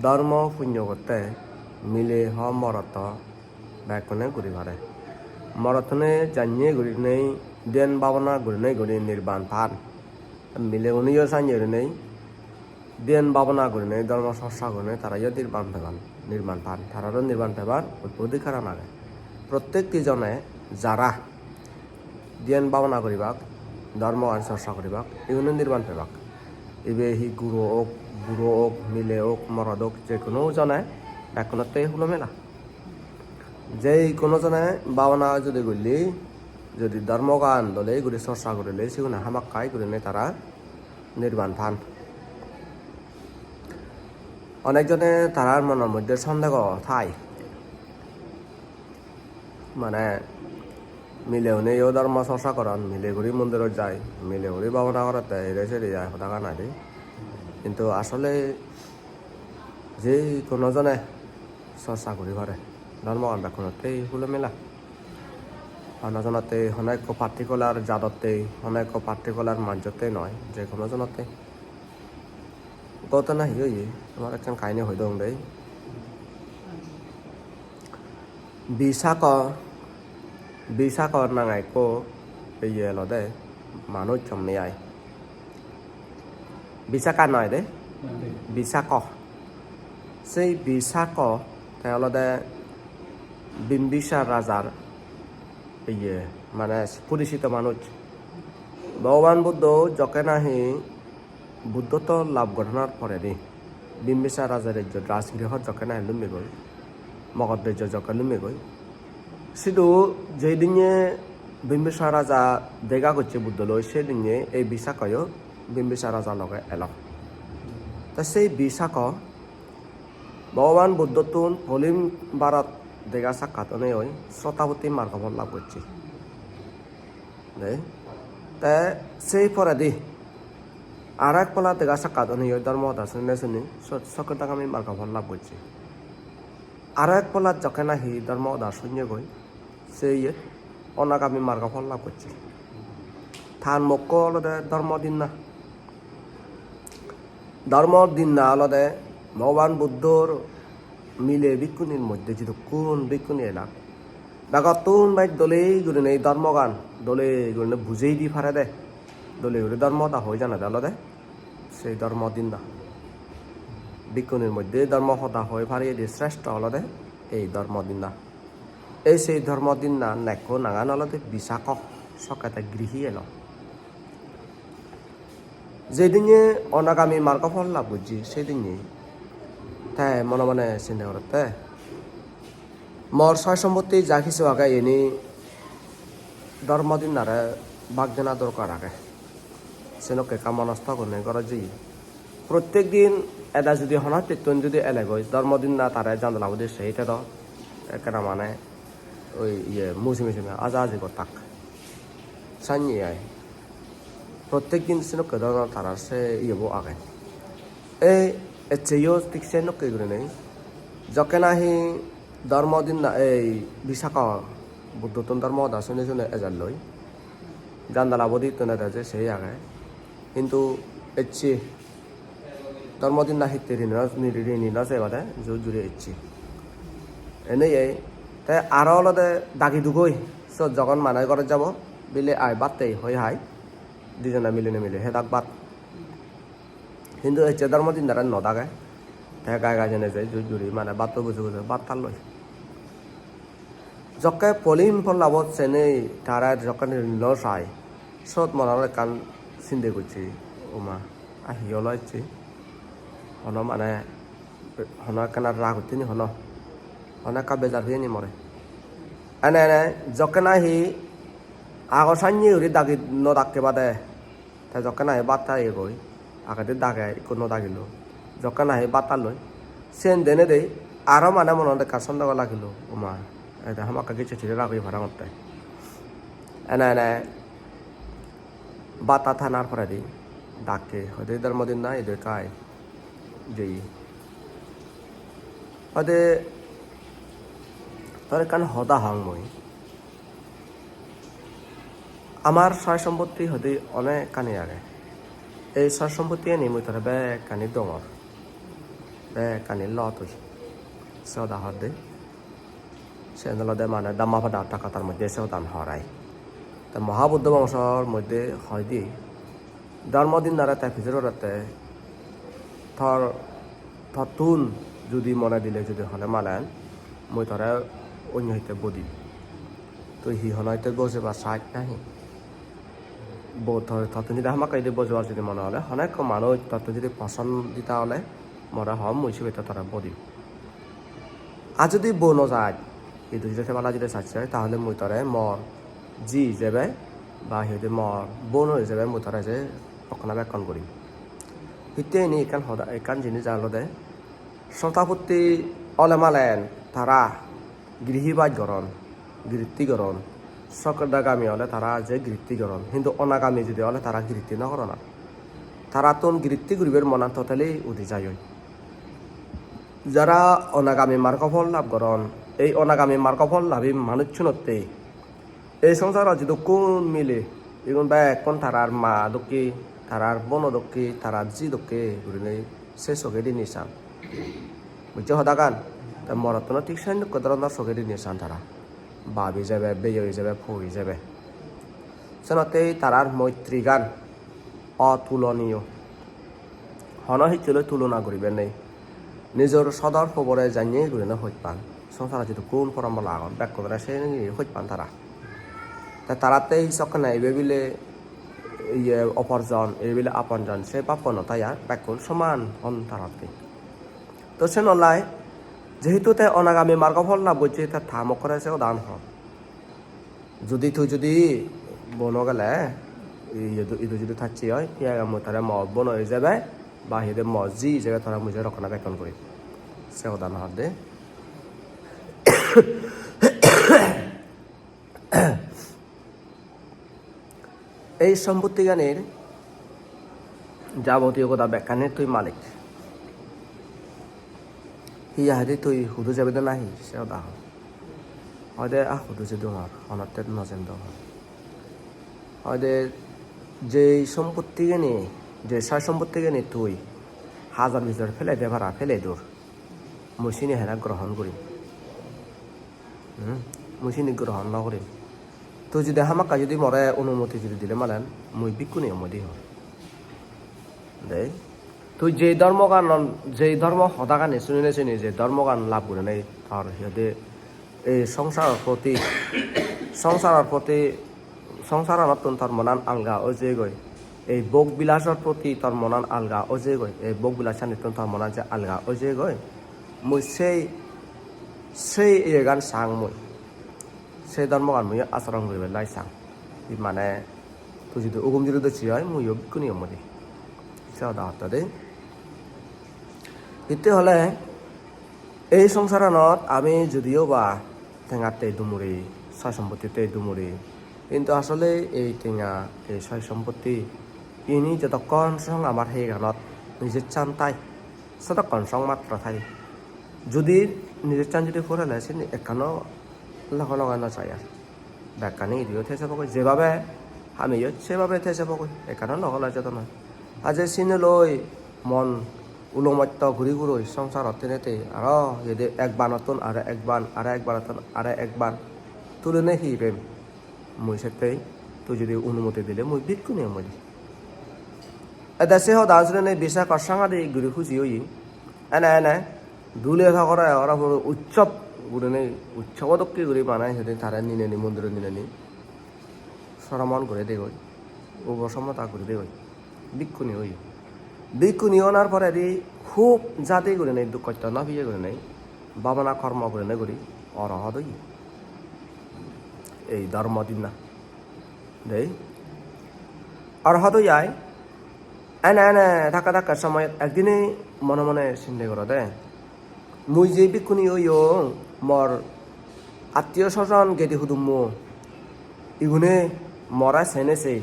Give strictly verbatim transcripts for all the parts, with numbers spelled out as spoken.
Dhormo punyo gotte mile ho morot ho bekkune guri pare. Morottune janye gurinei dhyan bhabona gurinei guri nirban pan. Mileguneyo sanye gurinei dhyan bhabona gurinei dhormo chorcha gurinei tarayo nirban peban, nirban pan. Tararo nirban pebar odhikaran age. Prottekti jone jara dhyan bhabona guribak, dhormogan chorcha guribak, iguno nirban pebak. Ibe hi guro ok, buro ok, mile ok, morot ok, je hono jone bekkunotte hulo mela. Je hono jone bhabona jodi gurile, jodi dhormogan dole guri chorcha gurile, sigune hamakkai gurinei tara nirban pan. Onek jone tarar monor moddhe sondego thai. Mane, mileguneyo dhormo chorcha goron, mile guri mondirot jai, mile guri bhabona gorette, ere sere jai, hodagan adi. Hintu asole je hono jone chorcha guri pare. Dhormogan bekkunotte hulo mela. Hono jonotte, hono ekko particular jadotte, hono ekko particular manjotte noi, je hono jonotte. Ghotona hi oye? Tomare ekkan kahini hoi dong dei. Bisako, Bisako nange ekko iye olode manuj homme ai. Bisaka noi de, Bisako. Sei Bisako te olode Bimbisar rajar iye, mane, porichito manuj. Bhogoban Buddho jokke nahi Buddhotto lab goranar poredi Bimbisar raja rejjot rajgriho jokke nahi lummegoi, Mogod rejjo jokke lummegoi, sidu jedinne Bimbisar raja dega gocche Buddho loi, sedinne ei Bisakoyo Bimbisar raja loge elo. Te sei Bisako Bhogoban Buddhottun poilim barot dega sakkat onei oi Srotapotti margo phol lab gocche. Dei. Te sei poredi aro ek pola dega sakkat onei oi dhormo hoda sunne suni so-, Sokridagami margo phol lab gocche. Aro ek pola jokke nahi dhormo hoda sunne goi, se iyet Onagami margo phol lab gocche. Tar mokko olode Dhormo Dinna. Dhormo Dinna olode Bhogoban Buddhor mile bhikkhunir moddhe jidukkun bhikkhuni elak, begottun bej dole gurinei dhormogan dole gurinei bujei di parede, dole guri dhormo hoda hoi janede olode sei Dhormo Dinna. Bhikkhunir moddhe dhormo hoda hoi pariyede sreshto olode ei Dhormo Dinna. Ei sei Dhormo Dinna nekko nangan olode Bisako, sokkete grihi elo. Jedinne Onagami margo phol lab gojje, sedinne te mone mone sinde gorette, mor soy sompotti ja hissu age, iyeni Dhormo Dinnare bhag dena dorkar age. Senokke ekka monosto gurinei gorot jeye. Prottek din eda judi hono hittun judi elegoi, Dhormo Dinna tare janala bodi sei tedo, ekkena mane oi iye mujunge mujunge aja aji gottak. Sanye ai. Prottek din senokke dhoronor tarar se iyebo age. Ei eccheyo thik senokke gurinei. Jokke nahi Dhormo Dinna, ei Bisako Buddhottun dhormo hoda suni suni ejelloi. Jandala bodi tun ede je sei age. Hintu ecche Dhormo Dinna hitte rini no, rini no sei bade jur juri ecche. Eneye te aro olode dagi dugoi, sot jogon mane gorot jabo, bile ai batte hoi hai, dijone milinei mili hedak bat. Hintu ecche Dhormo Dinnare no dage. Te gai gai jeinei jai jur juri mane batto buji buji bat halloi. Jokke poilim pollabot seinei tare jokke no sai, sot monanot ekkan sinde gocche, "O ma, a hi olo ecche? Hono mane, hono ekkena rag utte ni hono? Hono ekka bejar peye ni more?" Ene ene jokke nahi agor sanye guri dagi no dakke bade, te jokke nahi bhat ta ye goi, agede dage ikko no dagilo. Jokke nahi bhat ta loi, siyen denedi aro mane monot ekkan sondego lagilo, "O ma, ede hamakkai gecche sire rag oye parapang otte." Ene ene bhat ta tanar poredi dakke hoide, "Dhormo Dinna, idu ekka ai." Jeye. Hoide, "Tor ekkan hoda hong mui. Amar soy sompotti hoide onekkani age. Ei soy sompottiyani mui tore bekkani dongor. Te ekkani lo tui. Se hoda hor de. Sen olode mane Dhammapada Attha Katha moddhe se hodan hor ai. Te Mahabuddho bongsor moddhe hoi de, Dharmo dinnare te pijor gorette, tor, tottun judi mone dile judi hole malen, mui tore onyo hitte bodim. Tui hi hono hitte bojebar saj nahi? Bo-, to-, tottun judi hamakkai judi bojebar judi mone hole, hono ekko manuj tottun judi poson dita hole, more hom, mui sibe to tore bodim. Ar judi bo no jai, idu judi tebala judi sacche, tahole mui tore mor ji ijebe, ba hi hoide mor bono ijebe mui tore je rokkona bekkon gurim. Hitte ini ekkan hoda, ekkan jinis olode, srotapotti ole malen tara grihi baj goron, gritti goron. Sokridagami ole tara je gritti goron, hintu onagami judi ole tara gritti no goron ar. Tarattun gritti guribar monan totally udi jai oi. Jara onagami margo phol lab goron, ei onagami margo phol labi manucchunotte ei songsarot jidukkun mile, igun bekkun tarar ma dokke, tarar bono dokke, tarar ji dokke gurinei se sogedi nisan. Bujjo hodagan? Te morottuno thik sen dokke doronor sogedi nisan tara. Bab ijebe, beiyo ijebe, po ijebe. Senottei tarar moitrigan otuloniyo. Hono hissu loi tulona guribar nei. Nijor sodor pobore janye gurinei hoj pan. Songsarot jidukkun poranbola agon, bekkunore seni hoj pan tara. Te tarattei sokkene ibe bile iye oporjon, ibe bile aponjon, se bappo no tai ar, bekkun soman hon tarattei. To senolai, jehetu te onagami margo phol lab gocche, te ta mokkore se hodan hon. Judi tui judi bo no gele, idu, idu judi thacche oi, hi age mui tore mo bono ijebe, ba hi hoide mo ji ijebe tore mui je rokkona bekkon gurim. Se hodan hor de. Ei sompottiganir jabotiyo goda bekkanir tui malik. Hiya hoide tui hudu jebe de nahi se hoda hor. Hoide, "Ah, hudu jedung ar, honotte no jemdong ar." Hoide, "Jei sompottigani, jei soy sompottigani tui hajar bijor pele de para, pele dur. Mui sini hene grohon gurim. Hmm? Mui sini grohon no gurim. Tui judi hamakkai judi more onumoti judi dile malen, mui bikkuniyom oi di hor." Dei. Tui jei dhormogan, jei dhormo hodagani sunine sini, jei dhormogan lab gurinei tor hi hoide ei songsaror proti, songsaror proti, songsaranottun tor monan alga oi jeyegoi. Ei bhog bilasor proti tor monan alga oi jeyegoi. Ei bhog bilasanittun tor monan je alga oi jeyegoi. Mui sei, sei iyegan sang mui. Sei dhormogan mui acharon guribar lai sang. Hi mane, tui judi ugum juri docche oi, muiyo bikkuniyom oi di. Se hoda hotte de. Hitte hole, ei songsaranot ami judiyo ba tengatte dumuri, soy sompottite dumuri, hintu asole ei tenga, ei soy sompotti ini jotokkon song amar heganot nijessan tai, sotokkon song matro tai. Judi nijessan judi purele sini ekkano loge loge no jai ar. Bekkani idiyo thej obogoi, jebabe hameyot sebabe thej obogoi, ekkano loge loge jadon noi. Aje sini loi mon ulomotto guri guroi songsarot tenete aro yede ek banottun aro ek ban, aro ek banottun aro ek ban tulene hi pem? Mui settei tui judi onumoti dile mui bikkuniyom oi di. Ede se hoda sunine Bisakha sanghadik guri huji oye. Ene ene dule sagore ora puro utsob gurinei, utsobo dokke guri mane hedi tare nineni, mondirot nineni soromon guri degoi, uposomota guri degoi, bikkhuni oye. Bikkhuni onar poredi hub jadi gurinei, duk hosto no piye gurinei, bhabana kormo gurinei guri orohot oye. Ei dhormo dinna. Dei. Orohot oi jai. Ene ene thakke thakke somoyot ekdine mone mone sinde gorode, mui je bhikkhuni oyong, mor attiyo sojon gedi hudummo, igune more sene sei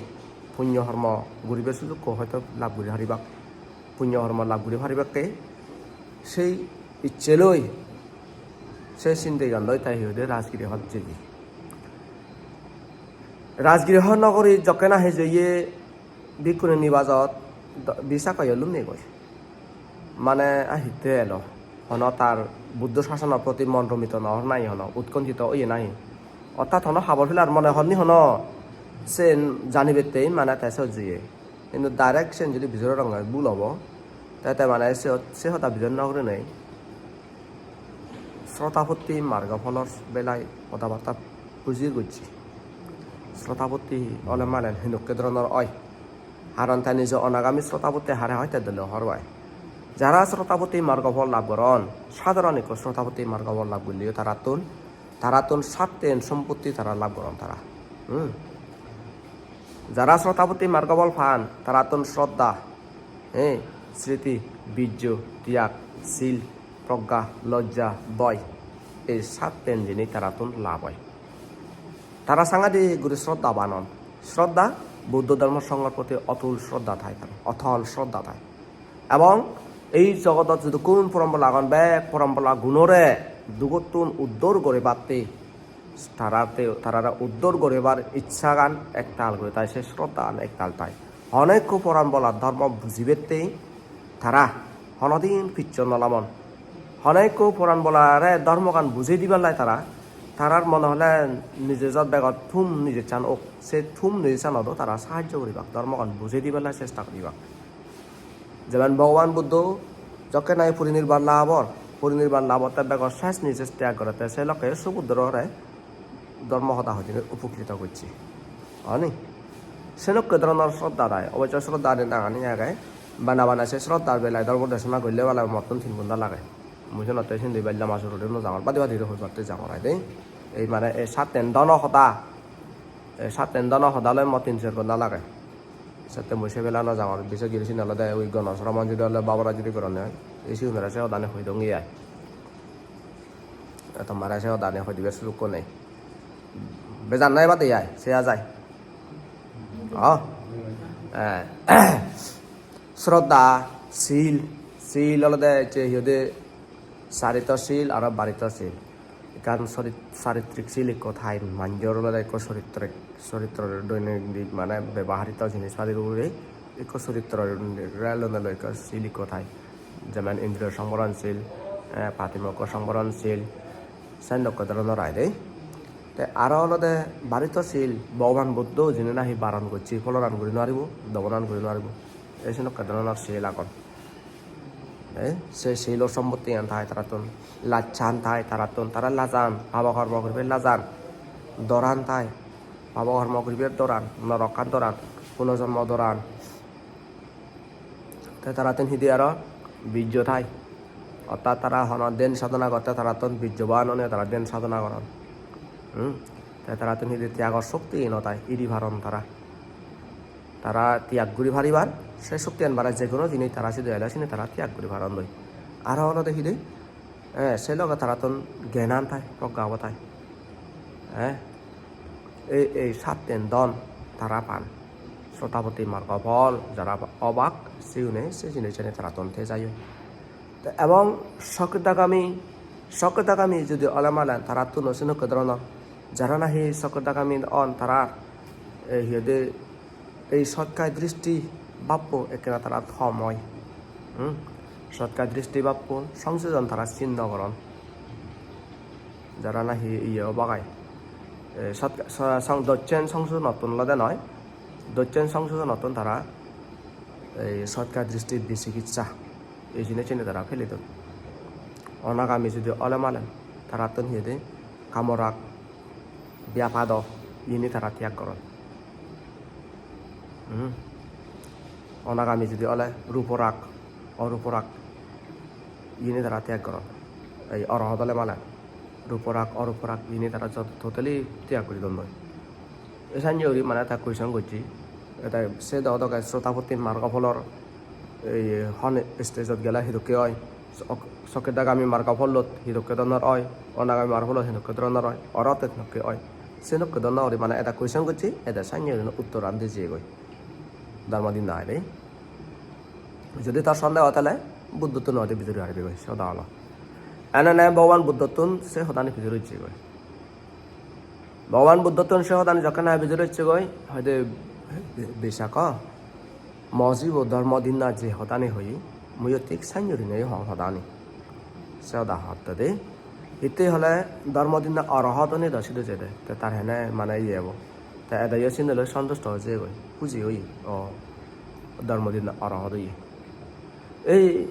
punyo hormo guribar sujukko hoito lab guri paribak. Punyo hormo lab guri paribakke sei icche loi, se sindegan loi tai hi hoide Rajgirihot jeye. Rajgirihot nogori jokke nahi jeye bhikkhuni nibajot do-, Bisakhayo lunnegoi. Mane, a, hitte elo? Hono tar Buddho sasonor proti mon romito nw or nahi, hono utkonchito oye nahi? Orthat hono habor pelar mone hor ni hono, sen janibattei mane te sot jeye. Hintu direct sen jodi bijor goronge bul obo, te te mane se, se hoda bijor nw gurinei Srotapatti margo pholor belai hoda barta bujir gocche. Srotapatti ole mane hinukke dhoronor oi? Haron te nijo onagami Srotapatti hare hoi te dole hor pai. Jara Srotapatti margo phol lab goron, sadharon ekko Srotapatti margo phol lab golleyo tarattun, tarattun satten sompotti tara lab goron tara. Hmm. Jara Srotapatti margo phol pan, tarattun sroddha, eh, sriti, bijjo, tiyag, sil, progga, lojja, boy. Ei satten jinis tarattun lab oi. Tara sangadik guri sroddhaban on. Sroddha, Buddho dhormo songhor proti otul sroddha thai tara, othol sroddha thai. Ebong ei jogodot jidukkun poranbola agon, bek poranbola gunore dugottun uddor guribatte, tarate, tarare uddor guribar icchagan ektal guri thai, se sroddhagan ektal thai. Hono ekko poranbola dhormo bujibatte tara honodin piccho nw lamon. Hono ekko poranbolare dhormogan bujei dibar lai tara, tarar mone hole nije jot begot thum nijessan ok, se thum nijessanot o tara sahajjo guribak, dhormogan bujei dibar lai chesta guribak. Jemon Bhogoban Buddho jokke nahi porinirban lab or, porinirban lab otte bego ses nijes tyag gore, te se lokke Subudrore dhormo hoda hoi dinei upokrito gocche. Oni? Senokke dhoronor sroddha thai, obosso sroddha ani nangani age, bana bana se sroddha belai dhormo desona golle bana mottun tin ghonta lage. Mui senotte sindi bel lama surore nw jangor, badi badi hoi batte jangor ai de. Ei mane ei satten dhono hoda, ei satten dhono hoda loi mo tin ser ghonta lage. Sette mui se bela nw jangor, bises guri sini olode ui gono sromon judi ole babora judi gorone oi, ei sigunore se hodani hoi dongi ai. Tomare se hodani hoi dibar sujukko nei. Bejan nai bade ai, se a jai. O. Eh. Sroddha, sil, sil olode ecche hi hoide charito sil aro barito sil. Ekkan sorit-, charitrik sil ikko thai, manjor olode ikko soritrik, soritro doinodin mane beboharito jinis padir ugure ikko soritro rel onei loi ikko sil ikko thai. Jemon indriyo songboron sil, eh, patimokko songboron sil, sen dokke dhoronor ai de. Te aro olode barito sil, Bhogoban Buddho jini nahi baron gocche, polonan guri nw paribo, domonan guri nw paribo. Ei senokke dhoronor sil agon. Eh, se silo sompotti an thai tarattun, lajjan thai tarattun, tara lajan, pabo kormo guribar lajan, doran thai, pabo kormo guribar doran, norokkan doran, punojonmo doran. Te tarattun hidi aro bijjo thai, ortat tara hono dhyan sadhona gotte tarattun bijjoban onei tara dhyan sadhona goron. Hmm? Te tarattun hidi tyagor shokti no thai, iri paron tara. Tara tyag guri paribar, se shoktian bare je hono jinis tara sidu ele sini tara tyag guri parondoi. Aro olode hi de? Eh, se loge tarattun gyanan thai, progga obo thai. Eh, ei, ei satten dhon tara pan. Srotapatti margo phol, jara obak, siune se jinissani tarattun thei jaiyon. Te ebong sokridagami, sokridagami judi ole mane tarattun o senokke dhoronor, jara nahi sokridagami on tara, ei, hi hoide, ei sotkai dristi bhappo ekkena tara hom oi. Hmm? Sotkai dristi bhappo songsodon tara sinno goron. Jara nahi iye obagai. Eh, sotkai, so-, song-, dossen songsodonottun olode noi. Dossen songsodonottun tara ei sotkai dristi bisikitsa. Ei jinissani tara pele don. Onagami judi ole malen, tarattun hi hoide, kamorag, byapado, iyeni tara tyag goron. Hmm. Onagami judi ole ruporag, oruporag, iyeni tara tyag goron. Ei orohot ole malen, ruporag, oruporag, iyeni tara jot-, totally tyag guri don noi. Ei sanye guri mane ta question gocche. Eta se do doge Srotapatti margo pholor ei hon stage-ot gele hidokke oi? Sok-, sokridagami margo pholot hidokke dhoronor oi? Onagami margo pholot hidokke dhoronor oi? Orohot hidokke oi? Senokke dhoronor guri mane eta question gocche, eta sanye guri uttoran di jeyegoi. Dharma din nai de. Jodi tar sondeho thale Buddhottun ode bijor guri paribe goi, se hoda holo. Ene ne Bhogoban Buddhottun se hodani bijor gocche goi. Bhogoban Buddhottun se hodani jokke nahi bijor gocche goi, hoide, "Bisakho, mo jibo dhormo dinna je hodani hoye, Muiyo thik sanyorinei hong hodani. Se hoda hotte de. Hitte hole dhormo dinna orohot oni do sidu jede. Te tar hene mane iye bo. Te edeyo sinde loi sontusto oi jeyegoi. Huji oye. O dhormo dinna orohot oye. Ei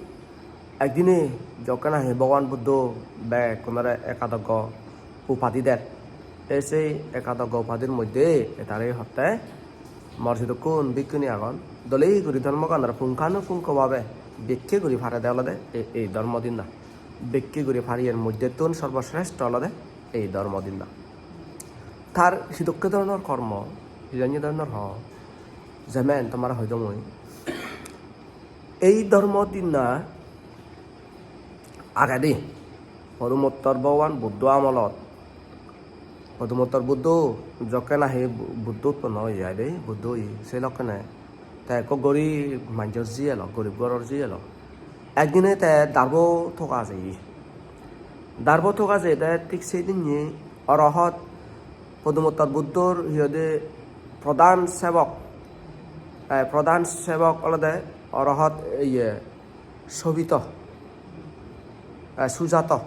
ekdine jokke nahi Bhogoban Buddho bekkunore ekadoggo upadi der. Te sei ekadoggo upadir moddhe etare hotte mor sidokkun bhikkhuni agon. Dole guri dhormoganore punkanupungko bhabe bekke guri parede olode ei, ei dhormo dinna. Bekke guri pariyer moddhettun sorboshreshto olode ei dhormo dinna. Tar sidokke dhoronor kormo, hijeni dhoronor ho, jemen tomare hoi dong mui. Ei dhormo dinna agedi Podumottor Bhogoban Buddho amolot, Podumottor Buddho jokke nahi Bu-, Buddho utponno oye ai de, Buddho oye, se lokkene te ekko gorib manjor ji elo, gorib goror ji elo. Ekdine te darbo toga jeye. Darbo toga jeyede thik sei dinne orohot Podumottor Buddhor hi hoide prodhan sebok, eh, prodhan sebok olode orohot iye Sobhito, eh, Sujato.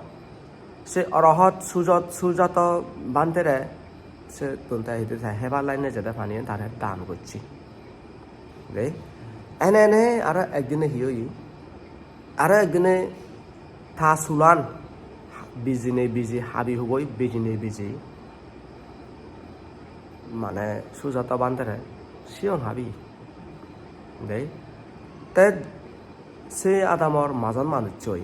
Se orohot Sujot-, Sujato bhantere se tun te hide te hebar lainne jede pani tare dan gocche. De, ene ene aro ekdine hi oye? Aro ekdine ta sulan bijinei biji habi huboi bijinei biji mane Sujato bhantere siyon habi. De, te se adamor majon manuchchoi.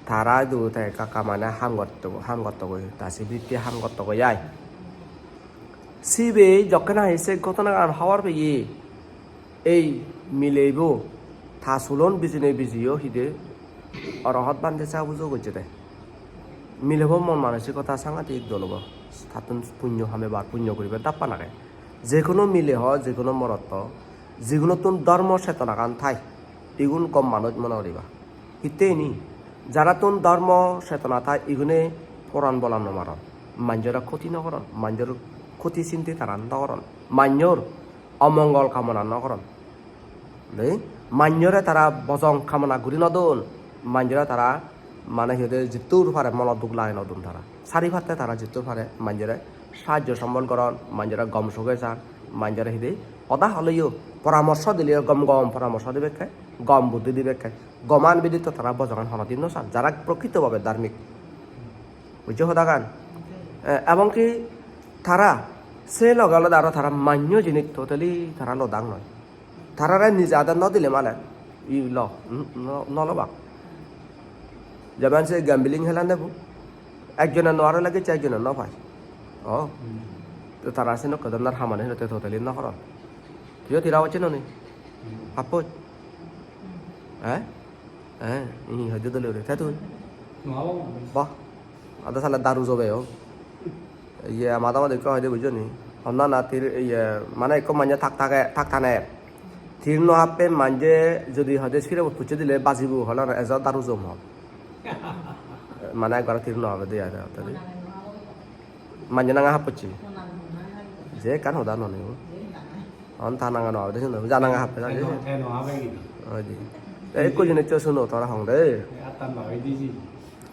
Tara idu te ekka ekka mane ham gotto, ham gottogoi, ta se bitte ham gottogoi ai. Sibe jokke nahi se ghotonagan hobor peye, ei milebo ta sulon bijinei bijiyo hide orohot bhante sa pujo gocchede. Milebo mon manosikota sangadik dol obo. Tattun punyo hamebar, punyo guribar dappan age. Je hono mile ho, je hono morot ho, jigunottun dhormo chetonagan thai, igun gom manuj mone guriba. Hitte ini? Jarattun dhormo chetona thai, igune poran bola no maron. Manjore khoti no goron, manjor khoti sinte tara no goron. Manjor omongol kamona no goron. Dei, manjore tara bojong kamona guri no don, manjore tara mane hi hoide jittur pare mono duk lage no don tara. Sari patte tara jittur pare manjore sahajjo sombol goron, manjore gom suge san, manjore hi hoide hoda holeyo, poramorso dileyo gom gom poramorso dibekke, gom buddhi dibekke. Goman biditto tara bojongan honodin no san, jara prokrito bhabe dharmik. Bujjo hodagan? Eh, ebong ki tara se loge olode aro tara manyo jinis totally tara lodang noi. Tarare nije ade no dile mane, i lo, n-, no, no lobak. Jeban se gambling helan debo, ekjone no aro lagecche, ekjone no pai. O, to tara senokke dhoronor hamani henotte totally no goron. Tuiyo tira hocche noni? Pappoj? Eh? Eh, hi hoide dole uri, te tui? No habo. Bah, ado sale daru jobe o. Iye, ama dama dekko hoide bujjo ni? Honna na tir, iye, mane ekko manje thak thake, thak thane. Tir no happe manje jodi hoide sire bot pucche dile bajibo, hole na ejo daru jom hon. Mane ekbar tir no habe de age, hotte de. Manje nanga happocche. Je ekkan hoda nonei bo. On ta nanga no habede siyeno, ja nanga happe jani. Eno, eno habe gini. Oi di. Te ekko jinis suno tara hong de. Attan ba oi diji.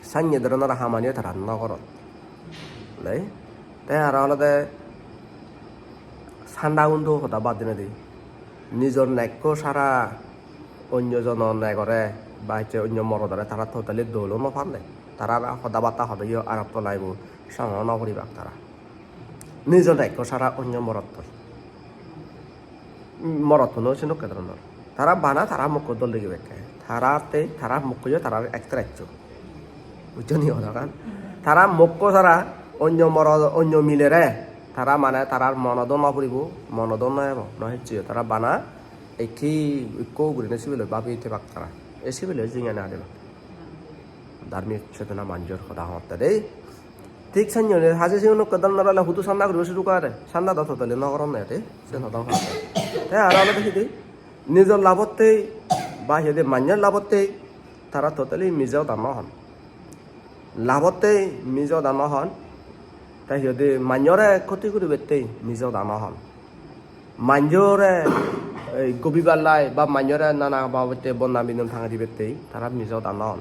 Sanye dhoronor hamaniyo tara no goron. Dei. Te aro olode sanda undo hoda bad dinedi. Nijor nekko sara onyo jono negore ba hicche onyo morodore tara totally dolo no pande. Tara hoda batta hodeyo arap tolaibo. Songo no puribak tara. Nijo nekko sara onyo morottun. Morottuno senokke dhoronor. Tara bana tara mokko dol degibakke. Tara te, tara mokkoyo tara ektra eccho. Bujjo ni hodagan? Tara mokko sara onyo moro-, onyo milere. Tara mane tarar mono do no puribo, mono do no ebo, no heccheyo. Tara bana ekke ekko gurinei sibe loi babi tebak tara. Ei sibe loi jingani adibak. Dharmik chetona manjor hoda hongotte de. Thik sannye haje sigun okke dol nw rele hudu sanda guribo sudu gare. Sanda do totally nw goron ne de. Sen hoda hon. Te aro olode hidi nijor labotte ba hidi mannyor labotte tara totally mije hoda nw hon. Labotte mije hoda nw hon. Te hidi mannyore khoti guribette mije hoda nw hon. Manjore, ei gobi ballai ba manjore nana babotte bodnami nom tangei dibatte tara mije hoda no hon.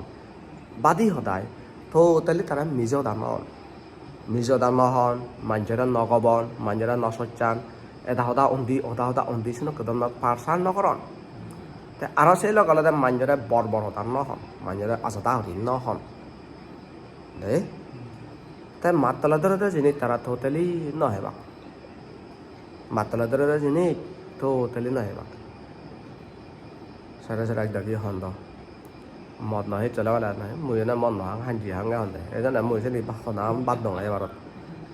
Badi hodai totally tara mije hoda no hon. Mije hoda no hon, manjore no gobon, manjore no sochan, eda hoda undi, oda hoda undi, senokke dhoronor parsar no goron. Te aro se loge olode manjore bor bor hoda no hon, manjore ajoda huri no hon. De? Te mattole dorede jinis tara totally no hebak. Mattole dorede jinis totally no hebak. Sere sere ek dagi hon do. Mod no hecchole bana noi, mui ene mod no hang, hanji hange honde. Ejone mui seni ba-, hona bad dong ebarot.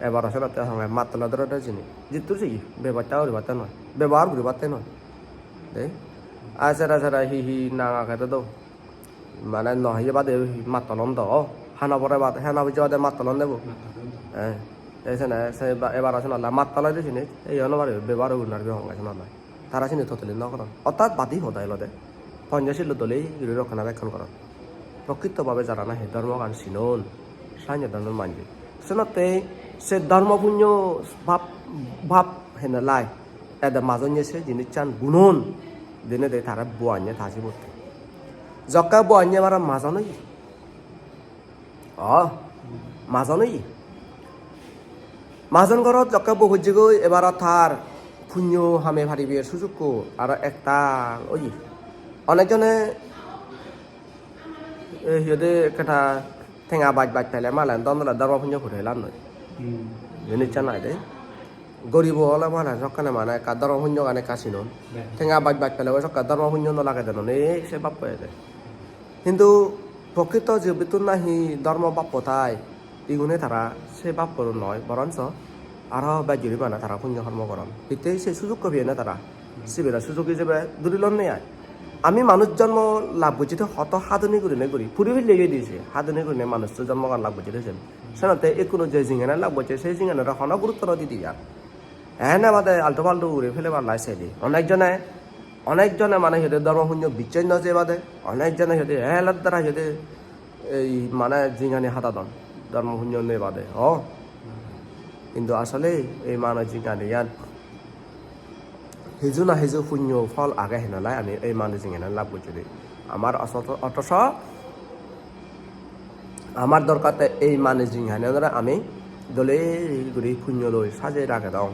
Ebaro senotte honge mattole dorede jinis. Jittur sigi, bebosta guribatte noi, bebohar guribatte noi. De? Ai sere sere hi hi nang agede do. Mane no heye bade mattolon do. Hana pore bad, hana pujje bade mattolon debo. Eh, te sene, se ba-, ebaro senotte mattole de jinis, ei hona paribo, bebohar guri no paribo honge senotte. Tara sini totally no goron. Orthat badi hodai olode Panchashilo dole guri rokkona bekkan goron. Prokrito bhabe jara nahi dhormogan sinon, sanye dhormo manje. Senotte se dhormo punyo bhab, bhab hene lai. Ede majonye se jinissan gunon dine de tara boanye ta jibotte. Jokke boanye bara majon oye. O, majon oye. Majon gorot jokke bo hojjegoi ebaro tar punyo hame paribar sujukko aro ektal oye. Onek jone, eh, hi hoide ekkena tenga baj baj pele malen don dole dhormo punyo puri helan noi. Hmm. Jinissan ai de. Goribo ole mane sokkene mane ekka dhormo punyogan ekka sinon. Beh. Tenga baj baj pele sokke dhormo punyo no lage de noney se bappo ede. Hintu prokrito jibittun nahi dhormo bappo thai, igune tara se bappo noi, boronso aro bej guri mane tara punyo hormo goron. Hittey se sujukko peyonne tara. Sibere sujug ijebe durilonne ai. Ami manuj jonmo lab gocchi de hoto hadoni gurinei guri. Puri pille gei di se hadoni gurinei manuj jonmogan lab gocchi de sen. Senotte ikkunu je jinghani lab gocche, se jinghanire hono gurutto no didi ar. Ene bade altu faltu guri pelebar lai sedi. Onek jone, onek jone mane hi hoide dhormo punyo bicchej no jebade, onek jone hi hoide elot dara hi hoide ei mane jinghani hadadon, dhormo punyo nebade, o. Hintu asole ei mane jinghaniyan hiju na hiju punyo phol age henalai ami ei mane jinghani lab gocchi de. Amar oso-, otoso amar dorkar te ei mane jinghaniyanore ami dole guri punyo loi sajei ragedong,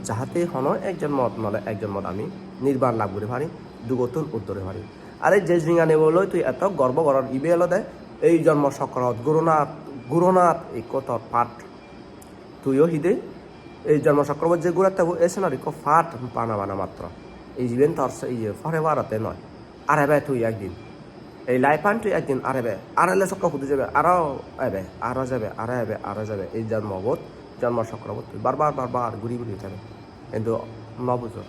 jahate hono ek jonmot nole ek jonmot ami nirban lab guri pari, dugottun uddor oi pari. Are je jinghanibo loi tui eto gorbo goror, ibe olode ei jonmo chokrot guronat, guronat ikko tor part. Tuiyo hide ei jonmo chokrobot je guratte bo, ei senor ikko part bana bana matro. Ei jiben tor se iye forever otte noi. Arebe tui ekdin. Ei life-an tui ekdin arebe. Arele sokke hudu jebe, aro ebe, aro jebe, aro ebe, aro jebe. Ei jonmobot, jonmo chokrobot tui bar bar, bar bar guri guri jebe. Hintu no bujor.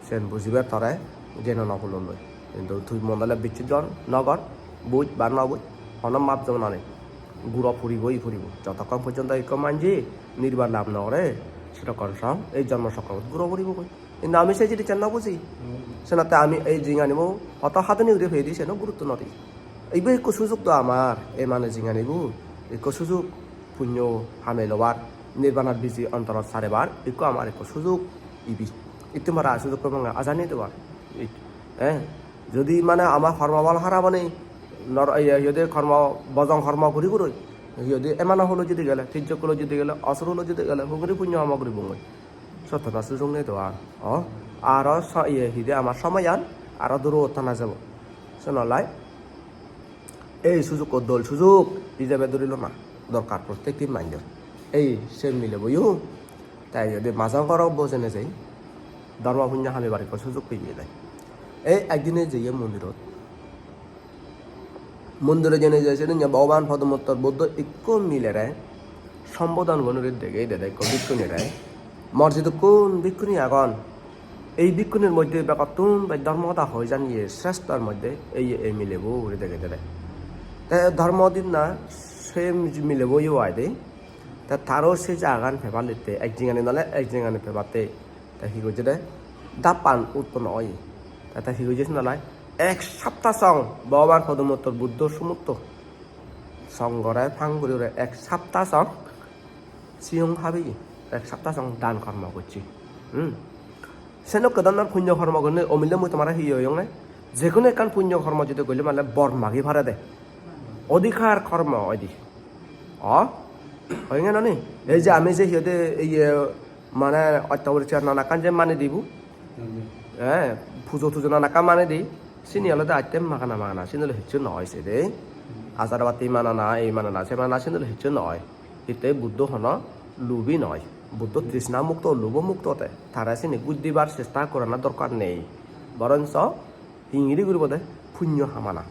Sen bujibar tore geno no hulon loi. Hintu tui mon dole bicchej gor, no gor, buj ba no buj, hono map joma nei. Guro puriboi puribo. Jotokkon porjonto ikko manje nirban lab no gore, sedokkon song ei jonmo chokrobot guro puribogoi. Hintu ami se jinissan no buji. Senotte ami ei jinghanibo hoto hadoni guri peyedi seno gurutto no di. Ibe ikko sujug do amar, ei mane jinghanibo ikko sujug, punyo hamei lobar, nirbanar biji ontorot sarebar ikko amar ikko sujug ibe. Ittun para sujug pebonge ajani dobar. Eh, jodi mane ama hormo bol harap oni, nor-, iye, iye de hormo, bojong hormo guri guri, iye de emana hulo jodi gele, tijjok hulo jodi gele, osur hulo jodi gele, hungri punyo hormo guribongoi. Sotto na sujung nei to ar. O, aro so-, iye, hi de ama somoyan aro duro tana jabo. Senolai ei sujukko dol sujug ijebe dhuri lona dorkar prottekti manjor. Ei se mileboyo, te jodi majong gorok bojene jei, dhormo punyo hamibar ekko sujug peye de. Ei ekdine jeye mondirot. Mondirot jeinei je, sedinne Bhogoban Podomuttor Buddho ikko milere sombodon gunore degei dede ikko bhikkhunire. Mor jidukkun bhikkhuni agon, ei bhikkhunin moddhe begottun bej dhormo hoda hoi janiye sreshthor moddhe ei, ei milebo ugure degei dede. Te dhormo dinna se milebo yo aide, te taro se jagagan pebar lotte, ek jingani nole ek jingani pebatte. Te hi goijjede? Dappan utponno oye. Te, te hi goijje senolai? Ek sapta song Bhogoban Podomuttor Buddho sumutto songhore phang guri guri ek sapta song siyong habeye, ek sapta song dan kormo gocche. Hmm. Senokke dhoronor punyo kormo gurinei omile mui tomare hi hoyong ne? Jekono ekkan punyo kormo jodi golle mane bor magi pare de. Odhikar kormo oide. O? Hoyonge noni? Ei je ami je hi hoide, iye, mane ottoporiskar nanakkan je mani dibo. Eh, pujo tujo nanakkan mani di. Sini olode atte magana magana. Sini ole hissu noi se de. Ajar batti manana, ei manana, se manana, sini ole hissu noi. Hitte Buddho hono lubi noi. Buddho trishna mukto, lubo mukto te. Tare sini guj dibar chesta gorana dorkar nei. Boronso hingiri guribo de punyo hamana.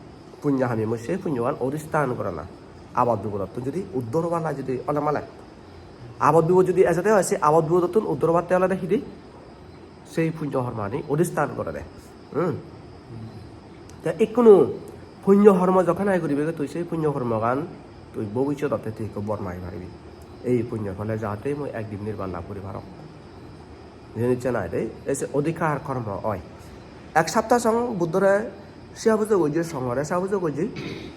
Punyo hami moi sei punyogan odistan gorana. Abot bipodottun jodi uddor oba lai jodi ole male. Abot bipod jodi ejede oi, sei abot bipodottun uddor obatte olode hidi? Sei punyo hormani odistan gorede. Hmm. Te ikkunu punyo hormo jokke nahi guribege tui, sei punyo hormogan tui bobissodotte tui ekko bor magi paribi. Ei punyo phole jahate mui ekdin nirban lab guri parong. Jinissan ai de, ei se odhikar kormo oi. Ek sapta song Buddhore siya pujo gojje, Songhore siya pujo gojje,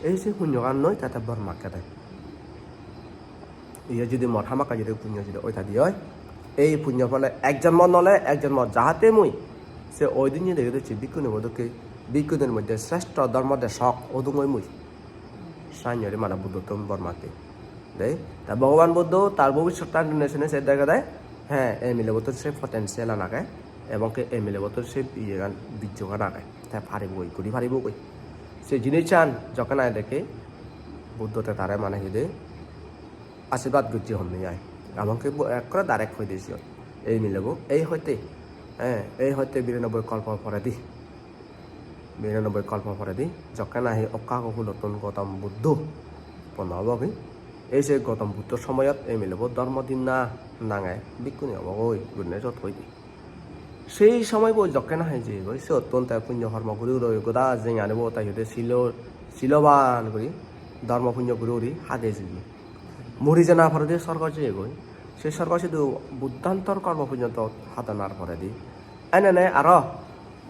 ei se punyogan noi, tate bor makkede. Iye jodi mor hamakkai jodi punyo jodi oi thadi oi, ei punyo phole ek jonmo nole ek jonmo jahate mui se oi dinne degede se bhikkhuni bo dokke, bhikkhunin moddhe sreshto dhormo desok odung oi mui. Sannye guri mane Buddhottun bor matte. Dei, ta Bhogoban Buddho tar bobissottan dinei sene se degede, he, ei milebottun se potential an age, ebong ke ei milebottun se iyegan, bijjogan age. Te paribogoi, guri paribogoi. Se jinissan jokke nahi dekke, Buddho te tare mane hi de, ashirbad gojje homme ai. Amon ke bo-, ekkore direct hoi de siyot. Ei milebo, ei hoite, eh, ei hoite biranobboi kolpo poredi. Biranobboi kolpo poredi, jokke nahi Okka Gokulottun Gautam Buddho utponno obo gi. Ei se Gautam Buddho somoyot ei milebo Dharmadinna nange bhikkhuni obogoi, gurinei siyot hoi de. Sei somoibo jokke nahi jeyegoi, siyottun te punyo hormo guri guri goda jinghanibo te hi hoide silo, siloban guri, dhormo punyo guri guri hade jeye. Muri jana poredi sorgo jeyegoi. Sei sorgo sidu Buddhantor kormo porjonto hadanar poredi. Enene aro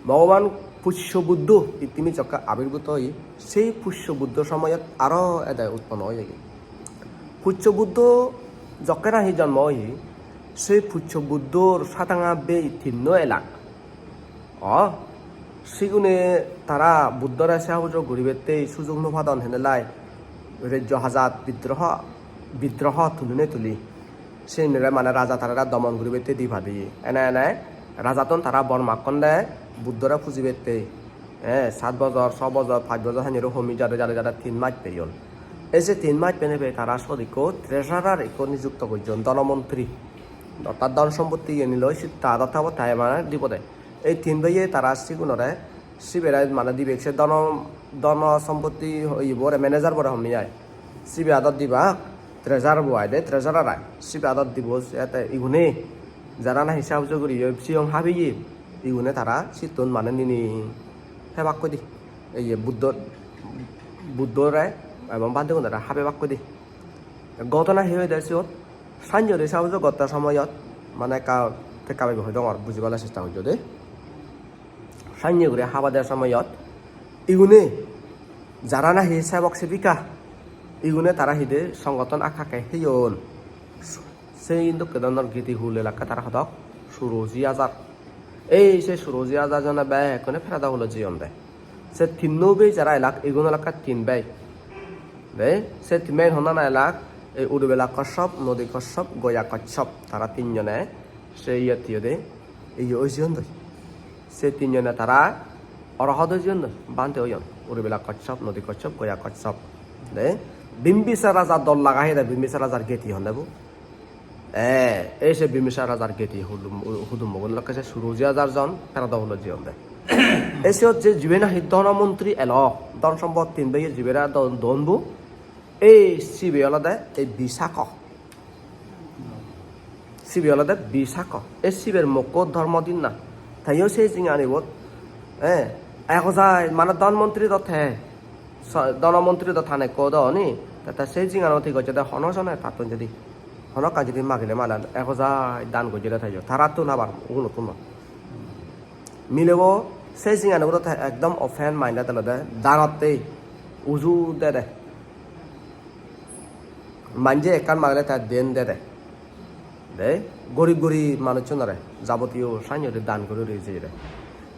Bhogoban Puccho Buddho pittimi jokke abirbhuto oye, sei Puccho Buddho somoyot aro ede utponno oyegi. Puccho Buddho jokke nahi jonmo oye, sei Puccho Buddhor sadanga bei tinno elak. O, sigune tara Buddhore sewa pujo guribatte sujog no padon henelai rejjo hajat bidroho, bidroho tulinei tuli. Siyenore mane raja tarare domon guribatte di padi. Ene ene rajattun tara bor makkon de Buddhore pujibatte. Eh, sat bojor, so bojor, pach bojor, sannye guri homi jade, jade, jade tin mas peyon. Ei se tin mas penei pei tara sot ikko treasurer ikko nijukto gojjon, dhono montri. Orthat dhon sompotti iyeni loi sitta adot thebo, te mane dibode. Ei tin bheiye tara sigunore, sibere mane dibek se dhono, dhono sompotti iyebore, manager bore homme ai. Sibe adot dibak, treasurer bo ai de, treasurer ai. Sibe adot dibo, te igune jara nahi sahajjo guriye, siyong habeye, igune tara sittun mane nini hebakkoi de. Ei ye Buddho, Buddhore ebong bhantegunore habebakkoi de. Ghotona hi oide siyot? Sannye guri sahajjo gotte somoyot, mane ekka tekka bebe hoi dongor, bujibale chesta gojjo de. Sannye guri habade somoyot igune jara nahi sebok sebika, igune tara hi de songothon akke akke heyon. Sei dokke dhoronor giti hul elakke tara hodok suro ji ajar. Ei se suro ji ajar jone bekkune perado hulot jeyon de. Se tinno bhei jara elak, igun olakke tin bhei. De, se tin bhei honna na elak, ei Urubela Kashyap, Nodi Kashyap, Goya Kashyap, tara tinjone se iyot hi hoide, iye oi jeyon doi. Se tinjone tara orohot oi jeyon doi, bhante oyon. Urubela Kashyap, Nodi Kashyap, Goya Kashyap. De, Bimbisar raja dol laga hede, Bimbisar rajar geti honde bo. Eh, ei se Bimbisar rajar geti hudum-, hudummogun lokke se suro ji ajar jon perado hulot jeyon de. Ei siyot je jibe nahi dhono montri elo, dhon sompot tin bheiye jibere don, don bo, ei sibe olode ei Bisakho. Sibe olode Bisakho. Ei siber mokko Dharmadinna. Teyo sei jinganibot, eh, ego jai, mane dhon montri do te. So, dhon montri do tane ekko do ni. Te, te sei jinganot hi gocche de hono jone tattun jodi. Hono ekkan jodi magile mane ego jai dan gocche de teyo. Tarattun abar ugunottun do. Milebo sei jinganibot te ekdom open minded olode danotte uju dede. Manje ekkan magele te den dede. De, gorib gorib manuchunore jabotiyo sannye dan guri guri jeyede.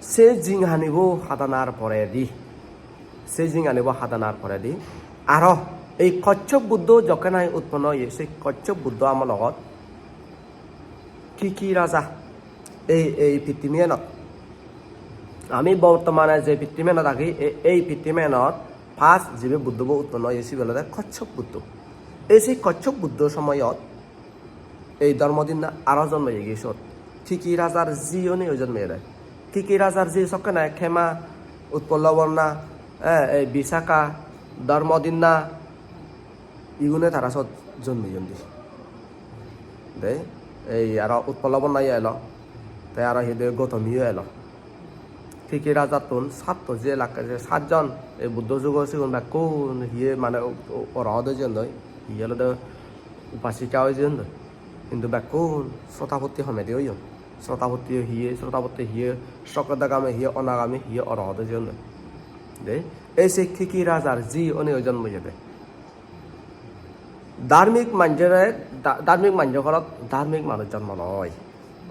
Se jinghanibo hadanar poredi, se jinghanibo hadanar poredi, aro ei Koshyap Buddho jokke nahi utponno oye, se Koshyap Buddho amologot ki ki raja ei, ei pittimiyenot, ami bortomane je pittimiyenot agi, e-, ei pittimiyenot first jibe Buddhobo utponno oye, sibe olode Koshyap Buddho. Ei se Koshyap Buddho somoyot ei Dharmadinna aro jonmoyegi sot. Ki ki rajar ji onei jonmoyede. Ki ki rajar ji sokkene Khema, Utpolabonna, eh, ei Visakha, Dharmadinna, igune tara sot jonmoyon di. De, ei aro Utpolabonna yo elo, te aro hi de Gotomiyo elo. Ki ki rajattun satto je lakke je satjon, ei Buddho jugo sigun bekkun hiye mane o-, o-, orohot oi jeyondoi, hiye olode upasika oi jeyondoi. Hintu bekkun Srotapotti homedi oyon. Srotapotti hiye, Srotapotti hiye, Sokkedagami hiye, Anagami hiye, orohot oi jeyondoi. De, ei se ki ki rajar ji onei jonmoyede. Dharmik manjore, da-, dharmik manjo ghorot dharmik manuj jonmo loi.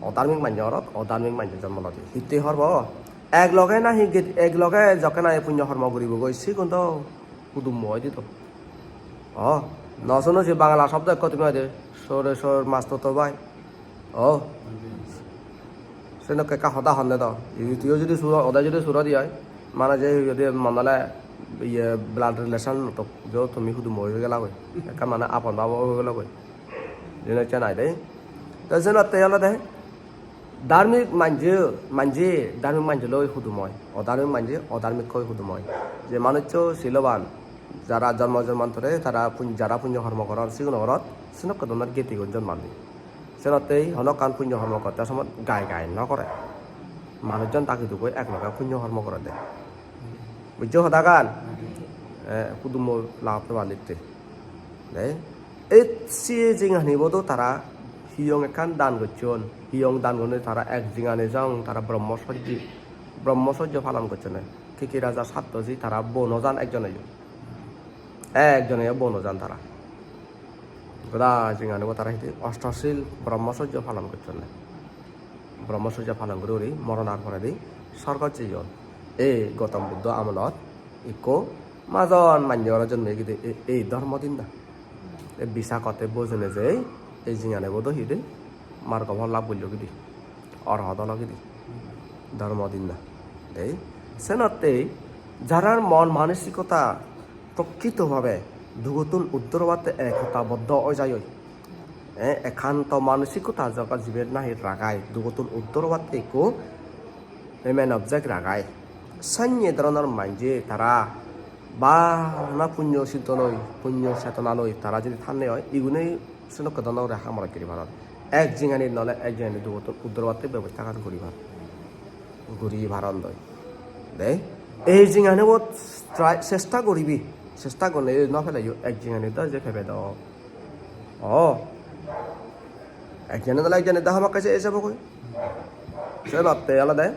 Odharmik manjo ghorot odharmik manuj jonmo loi. Hitte horbo? Ek loge nahi get-, ek loge jokke nahi punyo hormo guribogoi, sigun do hudummo oide do. O, no suno se Bangla shobdo ekko tumi hoide, "Sore sor masto to bhai." O. Senokke ekka hoda honne do. Iyot yo jodi suro, ode jodi suro di oi. Mane je jodi mone ole iye blood relation to jo tumi hudummo oi gela goi. Ekka mane apon babo oi gela goi. Jene hocche nai de. To senotte olode dharmik manje, manje, dharmik manje loi hudum oi. Odharmik manje, odharmik loi hudum oi. Je manuccho siloban, jara jonmo jonmantore, tara pun-, jara punyo hormo goron, sigun gorot, senokke donor geti gun jonmandi. Senottei hono ekkan punyo hormo gotte somot gai gai no gore. Manujjon dagi dugoi ek loge punyo hormo gorede. Bujjo hodagan? Eh, hudummo lab pebalitte. De, ei siye jinghanibo do tara hiyong ekkan dan gocchon. Hiyong dan gonne tara ek jinghani jong tara Brahmasojjo, Brahmasojjo palon gocchonne. Ki ki raja satto ji tara bo no jan ekjoneyo. Ekjoneyo bo no jan tara. Goda jinghanibo tara hidi ostosil Brahmasojjo palon gocchonne. Brahmasojjo palon guri guri moronar poredi sorgot jeyon. Ei Gautam Buddho amolot ikko majon manje ghorot jonmegide ei, ei Dharmadinna. Ei Visakha te bojone jei ei jinghanibo do hidi margo phol lab gollo gidi. Orohot olo gidi. Dharmadinna. Ei senottei jarar mon manosikota prokrito bhabe dugottun uddor obatte ekota boddo oi jai oi. Eh, ekanto manosikota joga jibe nahi ragai, dugottun uddor obatte ekko aim and object ragai. Sanye dhoronor manje tara bana punyo sintonoi, punyo chetonanoi tara jodi thanne oi, igune senokke dhoronor hamorot guri paron. Ek jinghani nole ek jinghani dugottun uddor obatte bebostagan guri paron. Guri parondoi. De, ei jinghani bot try, chesta guribi. Chesta gorle no peleyo ek jinghani do je pebe do. O, ek jinghani dole ek jinghani do hamakkai se ejebogoi. Senotte olode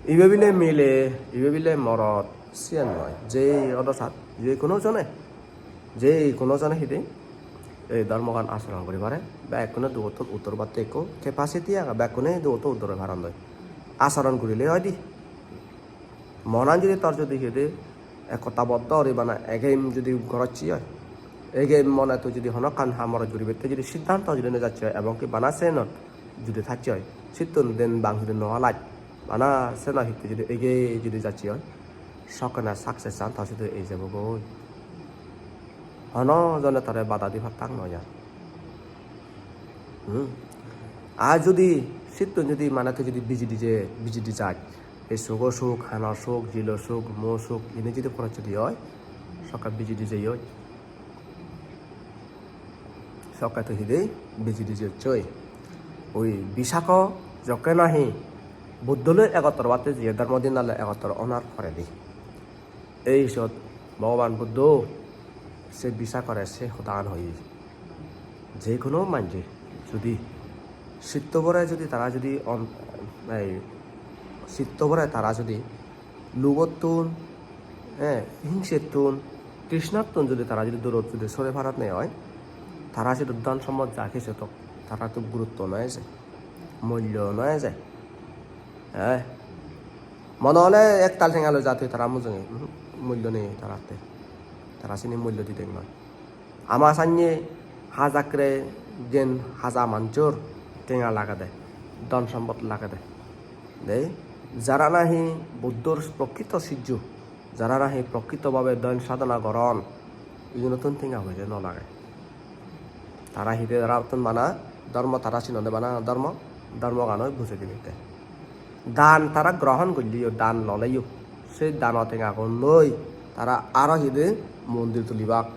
ibe bile mile, ibe bile morot, siyan noi. Je odo sat, je kuno jone, je kuno jone hidi ei dharmogan acharon guri pare, bekkune dugottun uddor obatte ekko capacity age, bekkune dugottun uddor oi parondoi. Acharon gurile oide. Monan jodi tor jodi hide ekota boddo guri bana egeim jodi gorocche oi, egeim mone tui jodi hono ekkan hamorot guribette jodi siddhanto jodi nejacche oi, ebong ki bana senot jodi thacche oi, sittun den bang jodi no halaj, bana seno hitte jodi ege jodi jacche oi, sokkene success an to sidu ei jebogoi. Hono jone tore bada di pattak noi ar. Hmm. Ar jodi sittun jodi mane tui jodi bijidi je, bijidi jaj, ei sugo suk, hanor suk, jilo suk, mo suk, ini jodi porot jodi oi, sokke bijidi jeyoi. Sokke tui hidi bijidi jeyoi. Ui Visakha jokke nahi Buddho loi egottor obatte jiye, Dharmadinna loi egottor onar poredi. Ei sot Bhogoban Buddho se Visakhare se hodagan hoye. Je hono manje jodi sitto bore jodi tara jodi on-, ei sitto bore tara jodi lubottun, eh, hingsettun, trishnattun jodi tara jodi durot jodi sore parat nei oi, tara sidu dhon sompot ja kichu tok Tara tub gurutto no eje, mullo no eje. Eh? Mone hole ektal tenga loi ja tui tara mujunge, uhu, mullo nei taratte. Tara sini mullo didek noi. Ama sanye hajakre jen haja manjor tenga lagede, dhon sompot lagede. Dei, jara nahi Buddhor prokrito sijjo, jara nahi prokrito bhabe dhyan sadhana goron, igunotun tenga poije no lage. Tara hide tarattun bana dhormo, tara sinode bana dhormo, dhormoganoi bujei dibekke. Dan tara grohon golleyo, dan loleyo, se dano tengagun loi tara aro hide mondir tulibak.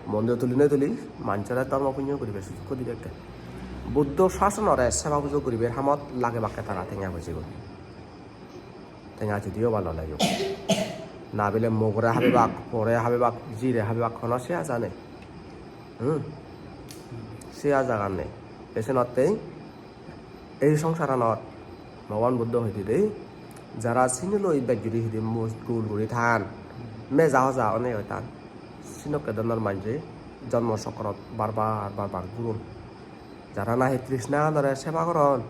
Mondir tulinei tuli manjore dhormo punyo guribar sujukko dibekke. Buddho sasonore seba pujo guribar hamot lagebakke tara tenga poijegun. Tenga judi oba loleyo. Na bile mugore habebak, pore habebak, jire habebak, hono se aja nei. Hmm? Se ajagan nei. Te senottei ei songsaranot Bhogoban Buddho hoide dei, jara sini loi bej guri hidi mojgul guri than, meja hoja onei oi than, sinokke dhoronor manje jonmo chokkorot bar bar, bar bar gurun. Jara nahi trishna anore seba goron,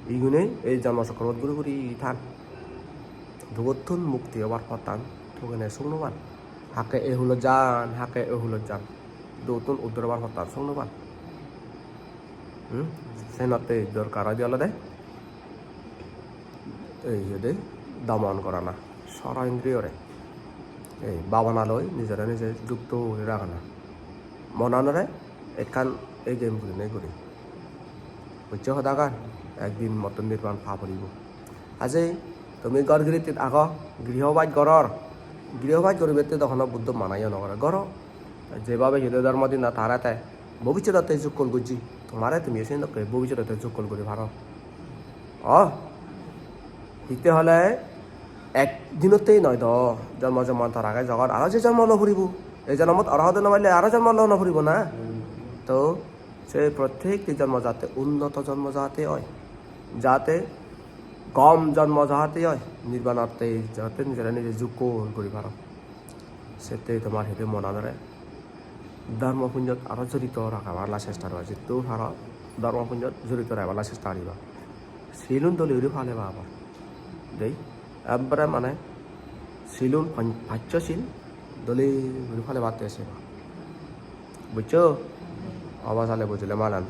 igune ei jonmo chokkorot guri guri than. Dugottun mukti obar pottan togene sugnoban. Hakke ei hulot jan, hakke ei hulot jan. Dugottun uddor obar pottan sugnoban. Hmm? Senotte dorkar oide olode ei iyede domon gorana, soro indriyore. Ei bhabana loi nijore nije jukto guri ragana. Monanore ekkan ei game gurinei guri. Buccho hodagan? Ekdin mottun nirban pa poribo. Ajei tumi ghor girittit ago, griho baj goror. Griho baj guribatte do hono Buddho manayo no gore. Goro. Jebabe hide dhormo dinna tare te bobissodotte jukkol gojji. Tomare tumi sen dokke bobissodotte jukkol guri paro. O, hitte hole ek dinottei noi do, jonmo jonmantor age jogon aro je jonmo lo puribo. Ei jonmot orohot no paile aro jonmo lo no puribo na. To se prottekti jonmo jate unnoto jonmo jate oi, jate gom jonmo jate oi, nirbanotte jate nijore nije jukkol guri paro. Sette tomar hide monanore dhormo punyot aro jorito ragebar la chesta goriba, jiddur paro dhormo punyot jorito ragebar la chesta goriba. Silun dole guri paleba abar. Dei, ekbare mane silun pan-, paccho sil dole guri palebatte seba. Buccho? Oba sale bujile manan.